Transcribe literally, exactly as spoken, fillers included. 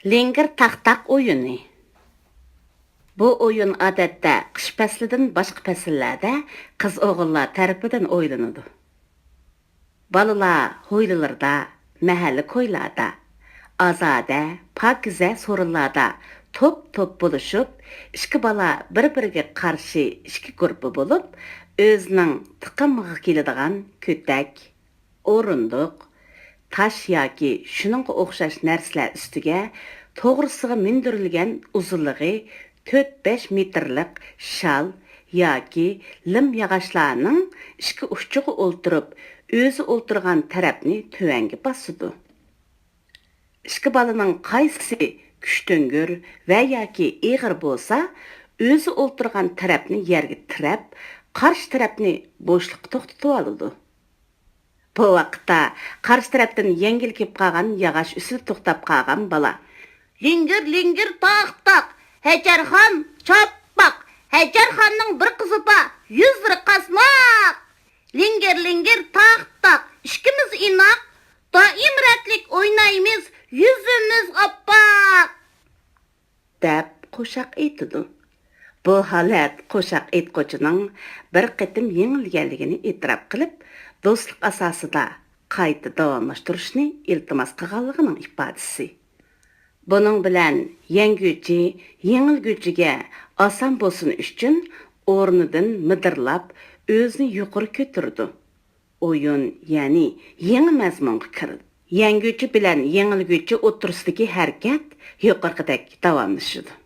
لىڭگىر تاق-تاق ئويۇنى. بۇ ئويۇن ئادەتتە قىش پەسلىدىن باشقا پەسىللەردە قىز-ئوغۇللار تەرىپىدىن ئوينىلىدۇ. بالىلار ھويلىلىرىدا، مەھەللە كويلاردا، ئازادە، پاكىزە سورۇنلاردا توپ-توپ بولۇشۇپ، ئىككى بالا بىر-بىرىگە قارشى ئىككى گۇرۇپپا بولۇپ، ئۆزىنىڭ تېقىمىغا كېلىدىغان كۆتەك، ئورۇندۇق، تاش ياكى شۇنىڭغا ئوخشاش نەرسىلەر ئۈستىگە توغرىسىغا مىندۈرۈلگەن ئۇزۇنلۇقى تۆت-بەش مېتىرلىق شال ياكى لىم ياغاچلارنىڭ ئىككى ئۇچىغا ئولتۇرۇپ، ئۆزى ئولتۇرغان تەرەپنى تۆۋەنگە باسىدۇ. ئىككى بالىنىڭ قايسىسى كۈچتۈڭگۈر ۋە ياكى ئېغىر بولسا، ئۆزى ئولتۇرغان تەرەپنى يەرگە تىرەپ، قارشى تەرەپنى بوشلۇققا توختىتىۋالىدۇ. بۇ ۋاقىتتا قارشى تەرەپتىن يەڭگىل كېلىپ قالغان ياغاچ ئۈستىدە توختاپ قالغان بالا: «لىڭگىر، لىڭگىر، تاق، تاق، ھەجەرخان چاپپاق، ھەجەرخاننىڭ بىر قىزى بار، يۈزلىرى قاسماق. لىڭگىر، لىڭگىر، تاق، تاق، ئىككىمىز ئىناق، دائىم رەتلىك ئوينايمىز، يۈزىمىز ئاپئاق.» دەپ قوشاق ئېيتىدۇ. بۇ ھالەت قوشاق ئېيتقۇچىنىڭ بىر قېتىم يېڭىلگەنلىكىنى ئېتىراپ قىلىپ، دوستلۇق ئاساسىدا قايتا داۋاملاشتۇرۇشنى ئىلتىماس قىلغانلىقىنىڭ ئىپادىسى. بۇنىڭ بىلەن يەڭگۈچى يېڭىلگۈچىگە ئاسان بولسۇن ئۈچۈن ئورنىدىن مىدىرلاپ ئۆزىنى يۇقىرى كۆتۈرىدۇ. ئويۇن، يەنى يېڭى مەزمۇنغا كىرىدۇ. يەڭگۈچى بىلەن يېڭىلگۈچى ئوتتۇرىسىدىكى ھەرىكەت يۇقىرىقىدەك داۋاملىشىدۇ.